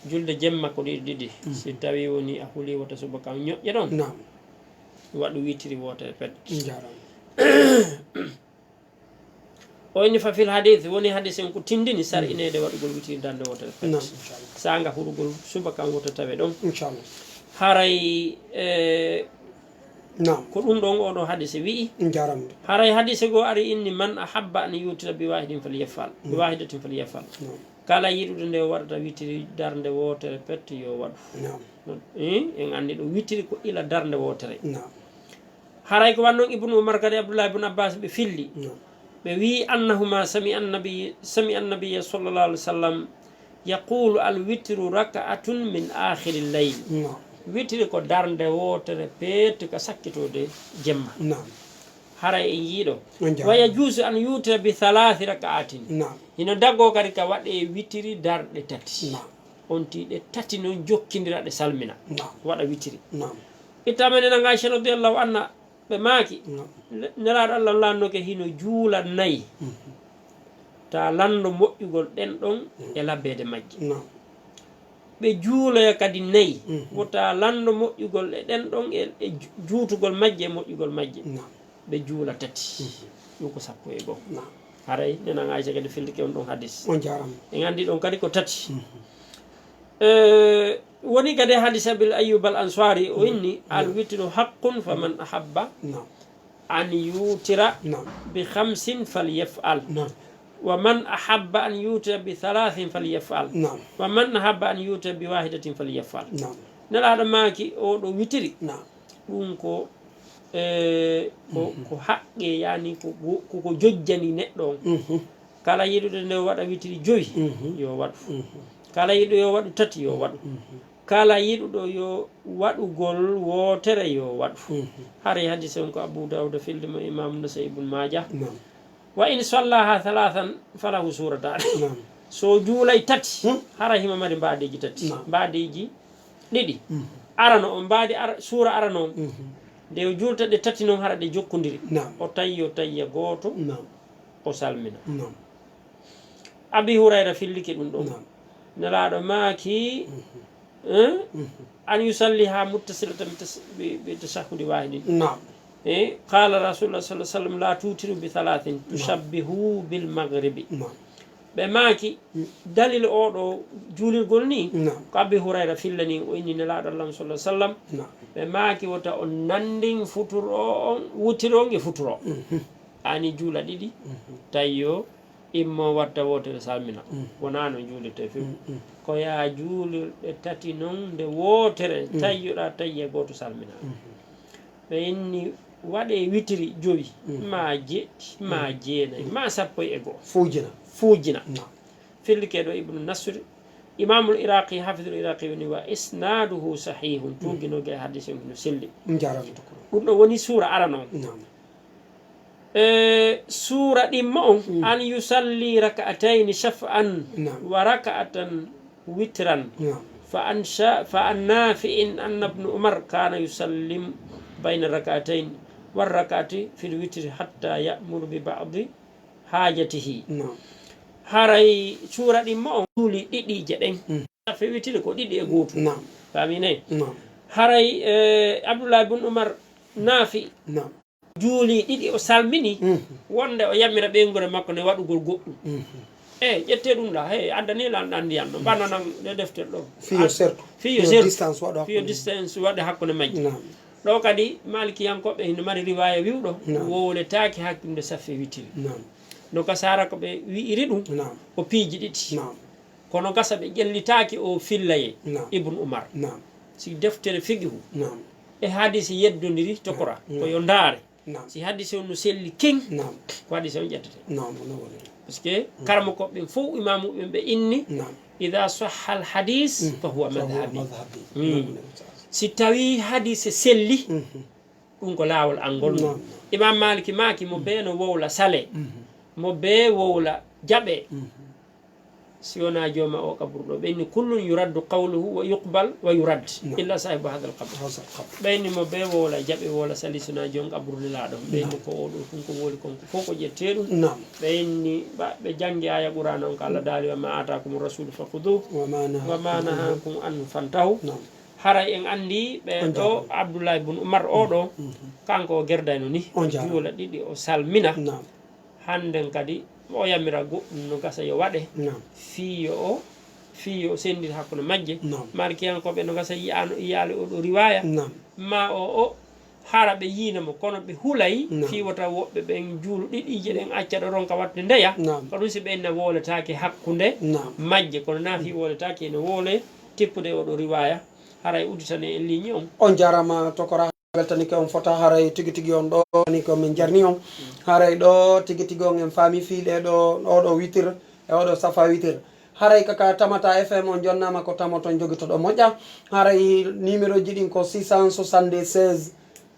Julde jemma ko ɗiɗi ɗiɗi. Mm. Si tawi woni a huli wota suba kan ñoƴƴe ɗon, Naam. waɗu witiri wootere pet. Njaram. O inni fa fil hadith, woni hadis en ko tindini sar'ineede waɗugol witiri darnde wootere pet. Naam, inchallah. Saanga hurugol suba kan wota tawe ɗon. Inchallah. Haray, eh, Naam. Ko ɗum ɗon oɗo hadise wi'i. Njaram. Haray hadise goo ari inni, man ahabba an yutira bi wahidin falyafal, bi Mm. wahidatin falyafal. Naam. Kala yiɗude nde o waɗata witiri darnde wootere pet yo waɗu. Naam. Eh, en anndi ɗo witiri ko ila darnde wootere. Naam. Haray ko wannon Ibnu Umar kadi Abdullah ibn Abbas ɓe filli. Naam. Ɓe wi'i, annahuma sami annabi, sami annabiya sallallahu alaihi wasallam yaqulu, al witru raka'atun min akhiri layl. Naam. Witiri ko darnde wootere peete ka sakkitode jemma. Naam. Haray en yiiɗo. On jaaraama. Wa yajuuzu an yutira bi thalathi raka'atin. Naam. Hino dagoo kadi ka waɗe witiri darɗe tati. Naam. On tii ɗe tati non jokkindira ɗe salmina. Naam. Waɗa witiri. Naam. Itta men ena Aisha radiyallahu anha, Ɓe maaki, Nelaaɗo Allah laannoke hino juula nayi, ta lanndo moƴƴugol ɗen ɗon e labbeede majje. Ɓe juuloya kadi nayi, wota lanndo moƴƴugol e ɗen ɗon e, e ju-, juutugol majje e moƴƴugol majje. Ɓe juula tati. Ɗum ko sappo e goo. Haray nenan Aysa kadi fillike on ɗon hadis. On jaaraama. En anndi ɗon kadi ko tati. Eh, woni kadi hadis Abil Ayyub al Ansari, o inni, "Al witru haqqun faman ahabba an yutira bi khamsin falyaf'al. Wa man ahabba an yutira bi thalathin falyaf'al. Wa man ahabba an yutira bi wahidatin falyaf'al." Nelaaɗo maaki, oo ɗoo witiri. Ɗum ko, eh, ko, ko haqqe, yani ko, ko, ko jojjani neɗɗo on. Kala yiɗuɗo nde waɗa witiri jowi, yo waɗu. Kala yiɗuɗo yo waɗu tati, yo waɗu. Kala yiɗuɗo yo waɗugol wootere, yo waɗu. Haray hadise on ko Abu Dawuda filli mo, Imaamu Nasaa'i, Ibnu Maaja. Wa in sallaha thalathan falahu suratan. So juulay tati, hara himo mari mbaadiiji tati. Mbaadiiji ɗiɗi. Arano on, mbaadi ara-, suura arano on. Nde o juulta ɗe tati non, hara ɗe jokkondiri. O tayyo tayya gooto, o salmina. Abi Hurayra fillike ɗum ɗon. Nelaaɗo maaki, eh, an yusalliha muttasilatan bi tas-, bi, bi tashahhudi wahidin. Eh, qala Rasulullah sallallahu alaihi wasallam, "La tutiru bi thalathin, tushabbihu bil maghribi." Ɓe maaki, dalil oo ɗoo juulirgol nii, ko Abi Hurayra fillani, o inni Nelaaɗo Allah sallallahu alaihi wasallam. Ɓe maaki, wota on nanndin futuro on, wutiro on e futuro. Ani juula ɗiɗi, tayyo, immo watta wootere salmina. Wonaa no juulirtee few. Ko yaa juulirɗe tati non, nde wootere tayyoɗaa tayya gooto salmina. Ɓe inni waɗee witiri jowi, maa jeɗɗi, maa jeenay, maa sappo e goo. Fuujina. Fuujina. Fillike ɗoo Ibnu Nasri. Imaamul Iraqi, Hafidul Iraqi woni, "Wa isnaduhu sahihun." Tuuginoge e hadise on no selli. Ɗum ɗoo woni suura arano on. E, suura ɗimmo on, an yusalli rak'atayni shaf'an wa rak'atan witran. Fa an sha-, fa an Nafi'in anna ibn Umar kana yusallim bayna rak'atayn war rak'ati fil witri hatta ya'muru bi ba'di hajatihi. Haray suura ɗimmo on juuli ɗiɗiije ɗen. Safe witiri ko ɗiɗi e gootum. Faami ne? Haray, e, Abdullah ibn Umar Nafi juuli ɗiɗi, o salmini wonde o yamira ɓeynguure makko nde waɗugol goɗɗum. E, ƴettee ɗum ɗa, hey, addanii lan ɗan ndiyan ɗo, ɓannanan ɗe deftere ɗo. Fiyo sertu. Fiyo sertu. Distance waɗa hakkunde. Fiyo distance waɗa hakkunde majji. Ɗo kadi, Maalikiyankooɓe hino mari riwaaya wi'uɗo, wowletaake hakkunde safe witiri. No Kasaara ko ɓe wi'iri ɗum, ko piiji ɗiɗi. Kono gasa ɓe ƴellitaaki o fillaye Ibn Umar. Si deftere fiqihu e hadisi yeddondiri tokora, ko yo ndaare. Si hadisi on no selli kin, ko hadisi on ƴettete. Parce que karamokooɓe ɓen fow, imaamu ɓen ɓe inni, "Idha sahha al hadis, fa huwa madhhabi." Si tawi hadise selli, ɗum ko laawol angol. Imam Maliki maaki, mo bee no wowla sale, mo bee wowla jaɓe. Si wonaa jooma o kaburɗo, ɓe inni, "Kullun yuraddu qawluhu wa yuqbal wa yurad, illa sahibu hadha al qabr." Ɓe inni mo bee wowla jaɓe, wowla sali, si wonaa joom kaburu Nelaaɗo. Ɓe inni ko o ɗo tun ko wowli kon ko fow ko ƴettee ɗum. Ɓe inni ba-, ɓe janngi aya Qur'aana on ko Allah daali, "Wa ma atakum rasulu fa khuduhu wa ma nahakum anhu fantahu." Haray en anndi ɓe ɗo, Abdullah ibn Umar o ɗo, kanko o gerdayno ni, o juula ɗiɗi, o salmina. Hannden kadi, o yamira goɗɗum no gasa yo waɗe. Fii yo o, fii yo o senndira hakkunde majje. Maalikiyankooɓe no gasa yi'aano, yi'aali o ɗo riwaaya. Ma o, o hara ɓe yiina mo, kono ɓe hulay fii wota woɓɓe ɓen juulu ɗiɗiije ɗen acca ɗo ronka waɗde ndeya. Ko ɗum si ɓe inna wooletaake hakkunde majje, kono naa fii wooletaake ene woole tippude o ɗo riwaaya. Haray udditane en ligne on. On jaaraama tokora. Weltanike on fota, haray tigi tigi on ɗo, ni ko min jarni on. Haray ɗo tigi tigi on en faami fii ɗe ɗo, oɗo witir, e oɗo safa witir. Haray kaka Tamata F M on jonnaama ko tamo ton jogitoɗo moƴƴa. Haray numéro ji ɗin ko six cent soixante-seize,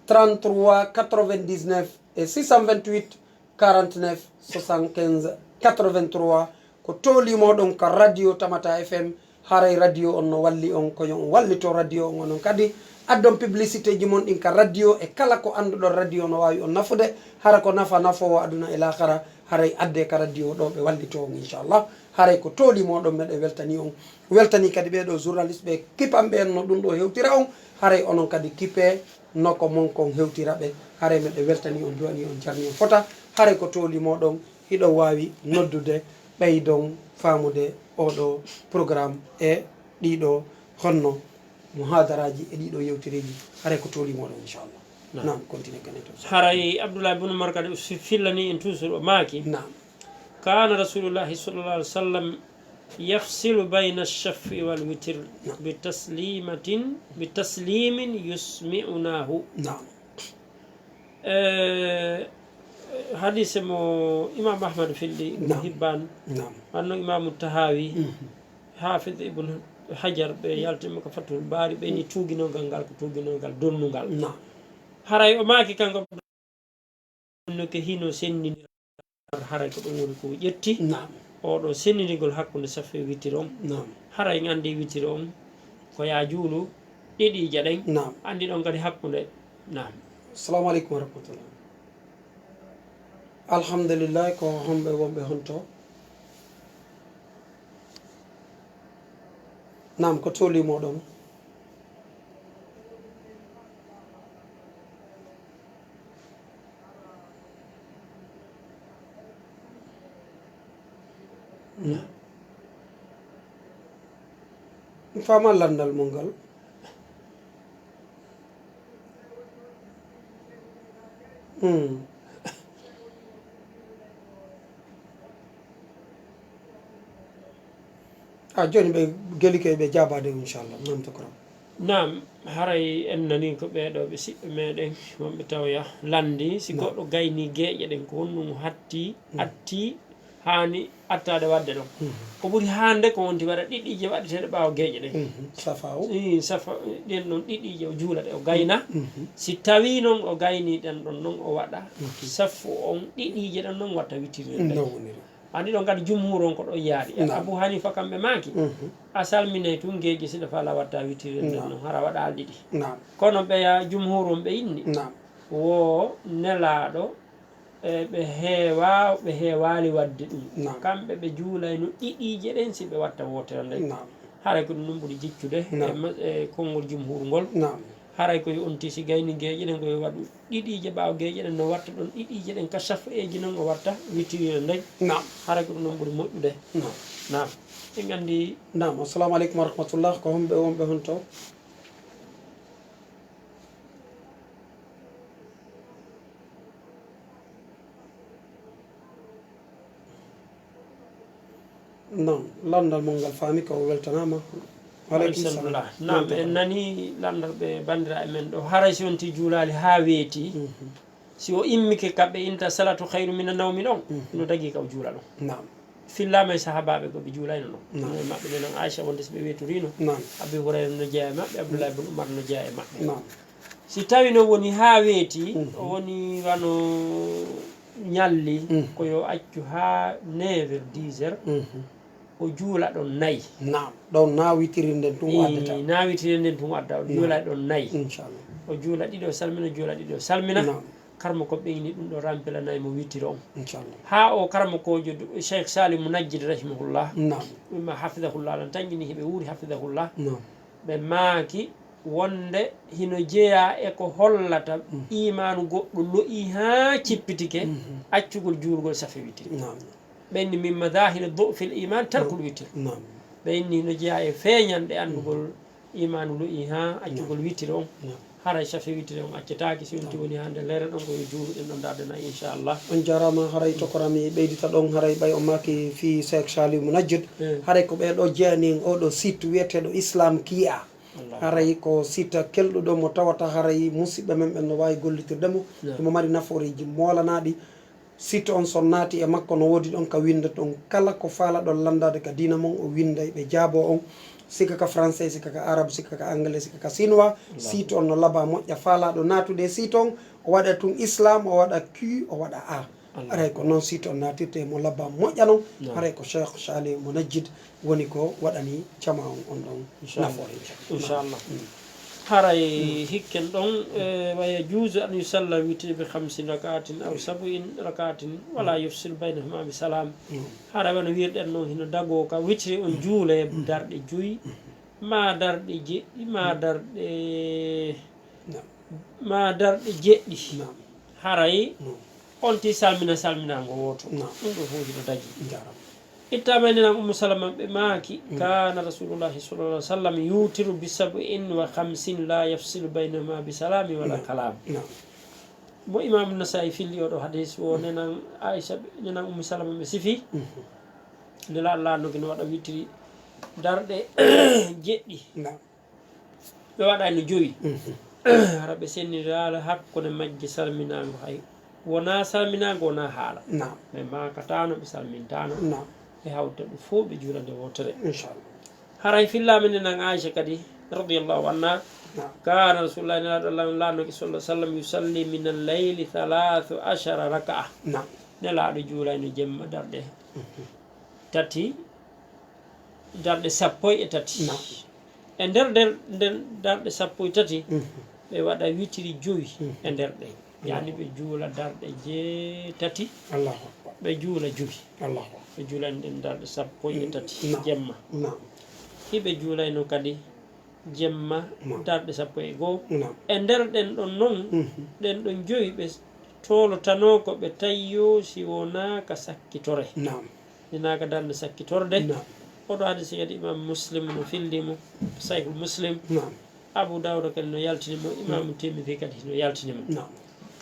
trente-trois, quatre-vingt-dix-neuf e six cent vingt-huit, quarante-neuf, soixante-quinze, quatre-vingt-trois. Ko toolii moɗon ka radio Tamata F M. Haray radio on no walli on, ko yo on wallito radio on, onon kadi addon publicité ji mon ɗin ka radio e kala ko annduɗon radio no waawi on nafude. Hara ko nafa nafoowo aduna e laakara, haray addee ka radio ɗo ɓe wallitoo on, inchallah. Haray ko tooli mooɗon, meɗen weltanii on. Weltanii kadi ɓee ɗoo journaliste ɓe kipan ɓeen no ɗum ɗoo hewtira on. Haray onon kadi kipee no ko mon kon hewtira ɓe. Haray meɗen weltanii on, duwanii on, jarnii on fota. Haray ko tooli mooɗon, hiɗon waawi noddude, ɓeydon faamude oo ɗoo programme e ɗii ɗoo honno muhadaraaji e ɗii ɗoo yewtereeji. Haray ko tooli mooɗon, inchallah. Naam. Naam, continue kadi to. Haray Abdoulaye Boun Omar kadi o si-, fillanii en toujours, o maaki. Naam. Kana Rasulullahi sallallahu alaihi wasallam yafsilu bayna ash-shaf'i wal witr Naam. bi taslimatin, bi taslimin yusmi'unahu. Naam. Eh, hadise mo Imam Ahmad filli, Ibn Naam. Hibban, Naam. Anno Imamu Tahawi, Mhm. Hafid Ibn Hajar, ɓe yaltimo ka Fathul Bari, ɓe ni tuuginongal ngal ko tuuginongal donnungal. Naam. Haray o maaki kanko no ke hino sennindira, haray ko ɗum woni ko o ƴetti. Naam. Oɗo sennindigol hakkunde safe witiri on. Naam. Haray en andi witiri on ko ya juulu ɗiɗiije ɗen. Naam. Andi ɗon kadi hakkunde. Naam. Assalamu alaikum wa rahmatullah. Alhamdulillah, ko homɓe wonɓe honto? Naam, ko tooli moɗon? Naam. Mi faama landal mon ngal. Hmm. A jooni ɓe gelike ɓe jaabaade, inchallah. Naam, to koram. Naam, haray en nani ko ɓeeɗo ɓe siɓɓe meɗen, wonɓe tawya landi, si Naam. goɗɗo gayni geeƴe ɗen, ko honɗum hatti, Mm. atti, haani attaade waɗde ɗon. Mhm. Ko ɓuri haande ko wonti waɗa ɗiɗiije waɗeteeɗe ɓaawo geeƴe ɗen. Mhm. Safa o. Ii, safa, ɗen ɗon ɗiɗiije o juula ɗe, o gayna. Mhm. Si tawii noon o gayni ɗen ɗon noon o waɗa, Mhm. safu on ɗiɗiije ɗen noon watta witiri ɗen. No woniri. Andi ɗon kadi jumhuur on ko ɗon yaari. Naam. Abu Hanifa kamɓe maaki, Mhm. a salminay tun geeƴe si ɗe fala watta witiri ɗen Naam. noon, hara waɗa ɗiɗi. Naam. Kono ɓeya jumhuur on ɓe inni. Naam. Wo nelaaɗo E, ɓe heewa-, ɓe heewaali waɗde ɗum. Naam. Kamɓe ɓe juulayno ɗiɗiije ɗen si ɓe watta wootere nden. Naam. Haray ko ɗum ɗum ɓuri jiccude e Naam. ma-, e konngol jumhuur ngol. Naam. Haray ko yo on tigi si gayni geeƴe ɗen, ko yo waɗu ɗiɗiije ɓaawo geeƴe ɗen, no watta ɗon ɗiɗiije ɗen ka safeeji non, o watta witiriire nden. Naam. Haray ko ɗum ɗum ɓuri moƴƴude. Naam. Naam. En anndi. Naam. Assalamu aleykum wa rahmatullah. Ko homɓe wonɓe honto? Naam, lanndal mon ngal faami ko, o weltanaama. Wa aleykum salaam. Naam, en nani lanndal ɓe banndiraaɓe men ɗo. Haray si on ti juulaali haa weeti, Mhm. si o immike ka ɓe inta salatu khayru mina nawmi ɗon, Mhm. no dagi ka o juula ɗon. Naam. Fillaama e sahaabaaɓe ko ɓe juulayno ɗon. Naam. No e maɓɓe nenan Aisha wonde si ɓe weetorino. Naam. Abi Hurayra no jeyaa e maɓɓe, Abdullahi bun Umar no jeyaa e maɓɓe. Naam. Si tawi no woni haa weeti, Mhm. o woni wano ñalli, Mhm. ko yo accu haa neuf heures, dix heures, Mhm. o juula ɗon nayi. Naam, ɗon na witiri nden tun o addata. Ii, na witiri nden tun o adda, o Naam. juula ɗon nayi. Inchallah. O juula ɗiɗi, o salmina, o juula ɗiɗi, o salmina. Naam. Karmo ko ɓeyni ɗum ɗo rampilanay mo witiri on. Inchallah. Haa o karmo ko jo-, Cheikh Salim Munajjid rahimahullah. Naam. Ɗum ma hafidahullah, lan tanƴini hiɓe wuuri hafidahullah. Naam. Ɓe maaki wonde hino jeyaa e ko hollata Mm. iimaanu goɗɗo lo'i haa cippitike, Mhm. accugol juulgol safe witiri. Naam. Ɓe inni min madahiri du'fil iman tarkul Naam. witiri. Naam. Ɓe inni hino jeyaa e feeñanɗe anndugol Mm. iimaanu lo'i haa accugol Naam. witiri on. Naam. Haray safe witiri on accetaaki, si on ti Naam. woni haa nde leere ɗon ko yo juulu ɗen ɗon darde nayi, inchallah. On jaaraama, haray tokorami ɓeydita ɗon, haray ɓay o maaki fii Cheikh Saliou Munajjid. Eh. Haray ko ɓee ɗoo jeyaani en oo ɗoo site wiyeteeɗo Islam Kia. Allah. Haray ko site kelɗuɗo mo tawata haray musiɓɓe men ɓen no waawi gollitirde mo. Naam. Himo mari nafooreeji moolanaaɗi. Site on so on naati e makko no woodi ɗon ka winnda ɗon kala ko faalaɗon lanndaade ka diina mon, o winnday ɓe jaaboo on. Sika ka français, sika ka arabe, sika ka anglais, sika ka chinois. Allah. Site on no laba moƴƴa. Faalaaɗo naatude e site on, o waɗa tun Islam, o waɗa Q, o waɗa A. Allah. Haray ko noon site on naatirte mo labba moƴƴa non. Naam. Haray ko Cheikh Saliou Munajjid woni ko waɗani jama on on ɗon Inchallah. nafoore, inchallah. Inchallah. Mm. Haray hikken ɗon, eh, wa yajuuzu an yusalla witri bi khamsin rakaatin aw sab'in rakaatin, wala yufsil baynahuma bi salaam. Haray wano wirɗen non, hino dagoo ka witri on juule darɗe joyi, ma darɗe jeɗɗi, ma darɗe, Naam. ma darɗe jeɗɗi. Naam. Haray Naam. on ti salmina salminaango wooto. Naam. Ɗum ɗo fof hino dagi. Njaaraama. Ittaama e nenan Ummu Salama ɓe maaki, Mm. kana Rasulullahi sallallahu alaihi wasallam yutiru bi sab'in wa khamsin la yafsilu baynahuma bi salami wala Naam. kalam. Naam. Mo Imaamu Nasaa'i filli oɗo hadis wo nenan Aisha ɓe, nenan Ummu Salama ɓe sifi. Mhm. Nelaaɗo laanooki no waɗa witiri darɗe jeɗɗi. Naam. Ɓe waɗayno jowi. Mhm. Hara ɓe senniraala hakkunde majje salminaango hay. Wonaa salminaango, wonaa haala. Naam. Ɓe maakataano, ɓe salmintaano. Naam. Ɓe hawta ɗum fof, ɓe juula nde wootere. Inchallah. Haray fillaama nde nan Aisha kadi, radiyallahu anha, Naam. kana Rasulullah, Nelaaɗo Allah laanooki sallallahu alaihi wasallam, yusalli min al-layli thalatha ashara raka'a. Naam. Nelaaɗo juulayno jemma darɗe Mhm. tati, darɗe sappo e tati. Naam. E nder, nder, nder darɗe sappo e tati, Mhm. ɓe waɗa witiri jowi Mhm. e nder ɗen. Naam. Yani ɓe juula darɗe jeetati, Allahu Akbar. Ɓe juula jowi. Allahu Akbar. Ɓe juulani ɗen darɗe sappo e tati Naam. jemma. Naam. Hiɓe juulayno kadi jemma Naam. darɗe sappo e goo. Naam. E nder ɗen ɗon non, Mhm. ɗen ɗon jowi ɓe toolotanoo ko ɓe tayyoo si wonaa ka sakkitore. Naam. Hinaa ka darnde sakkitorde. Naam. Oɗo hadisi kadi Imam Muslim no filli mo, Sahihul Muslim. Naam. Abu Dawuda kadi no yaltini mo, Imaamu Tirmidhi kadi no yaltini mo. Naam.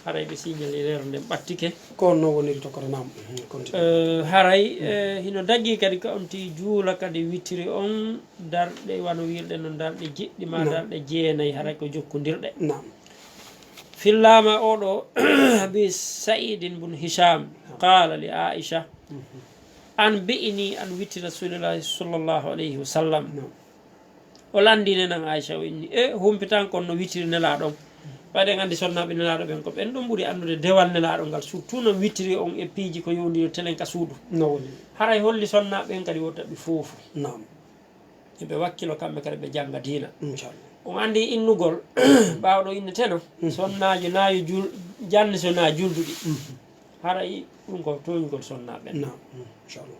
Haray ɓe signali leero nden ɓattike. Ko on no woniri to koto, naam. Mhm, continue. Eh, haray, eh, hino dagi kadi ka on ti juula kadi witiri on darɗe wano wirɗe non darɗe jeɗɗi ma Naam. darɗe jeenayi, haray ko jokkondirɗe. Naam. Fillaama oɗo Abi Sa'idin bun Hisham, qala li Aisha, Mhm. anbi'ni an witri Rasulillahi sallallahu alayhi wa sallam. Naam. O lanndii nenan Aisha, o inni, e humpitan kon no witiri Nelaaɗo on. Ɓayde en anndi sonnaaɓe Nelaaɗo ɓen ko ɓen ɗon ɓuri anndude dewal Nelaaɗo ngal, surtout no witiri on e piiji ko yowndiri telen ka suudu. No woni. Haray holli sonnaaɓe ɓen kadi wota ɓe foofu. Naam. Hiɓe wakkilo kamɓe kadi ɓe jannga diina. Inchallah. On anndi innugol, ɓaawo ɗo inneteno, Mhm. sonnaajo na yo jul-, janni so na julduɗi. Mhm. Haray ɗum ko tooñugol sonnaaɓe ɓen. Naam. Mhm. Inchallah.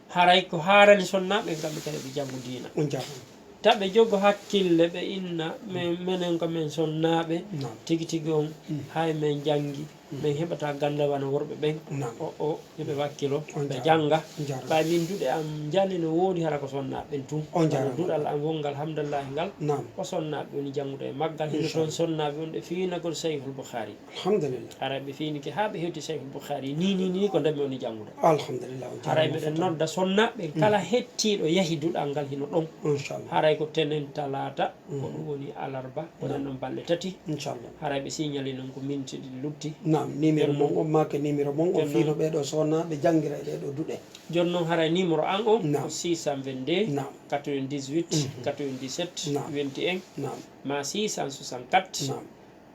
Haray ko haarani sonnaaɓe ɓen kamɓe kadi ɓe janngu diina. On jaaraama. Ta ɓe jogo hakkille ɓe inna, men, menen ko men sonnaaɓe, Naam. tigi tigi on, Mhm. hay men janngi, Mhm. men heɓata gannde wano worɓe ɓen. Naam. O, o, yo ɓe wakkilo, On ɓe jaaraama. jannga. On jaaraama. Ɓay min duɗe am njani no woodi hara ko sonnaaɓe ɓen tun. On Wano jaaraama. duɗal am wonngal hamdallahi ngal, Naam. ko sonnaaɓe woni janngude e maggal. Hino toon Inchallah. sonnaaɓe wonɓe fiinagol Sahihul Bukhari. Alhamdulillah. Haray ɓe fiinike haa ɓe hewti Sahihul Bukhari. Ni, ni, ni ko ndemmi woni janngude. Alhamdulillah. On Haray jaaraama meɗen fof. nodda sonnaaɓe ɓen kala Mhm. hettiiɗo yahi duɗal ngal hino ɗon. Inchallah. Haray ko tenen talaata, ko Mhm. ɗum woni alarba, ko Naam. nden ɗon balɗe tati. Inchallah. Haray ɓe signali non ko minti ɗiɗi lutti. Naam, numéro Nden mon non on maake numéro mon on nden fiino non ɓee ɗoo sonnaaɓe janngira e ɗee ɗoo duɗe. Jooni non haray numéro an on Naam. ko six cent vingt-deux, Naam. quatre-vingt-dix-huit, Mhm. quatre-vingt-dix-sept, Naam. vingt et un, Naam. ma six cent soixante-quatre, Naam.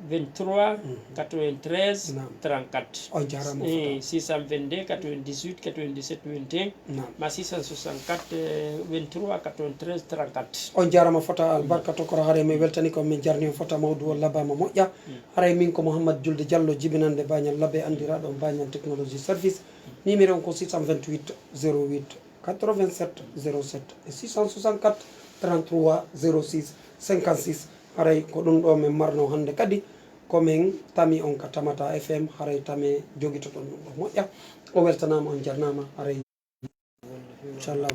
vingt-trois, Mhm. quatre-vingt-treize, Naam. trente-quatre. On jaaraama Eh, fota. six cent vingt-deux, quatre-vingt-dix-huit, quatre-vingt-dix-sept, vingt et un, Naam. ma six cent soixante-quatre, eh, vingt-trois, quatre-vingt-treize, trente-quatre. On jaaraama fota albarka tokoro, haray mi weltani ko min jarni on fota mawdu o labama moƴƴa. Mm. Haray min ko Mouhammad Julde Diallo jibinande Bañal Labbe anndiraaɗo on Bañal Technologie Service. Numéro on ko six cent vingt-huit, zéro huit, quatre-vingt-sept, zéro sept et six cent soixante-quatre, trente-trois, zéro six, cinquante-six. Haray ko ɗum ɗo min marno hannde kadi. Ko min tami on ka Tamata F M, haray tame jogitoɗon ɗum ɗo moƴƴa. O weltanaama, on jarnaama, haray inchallah.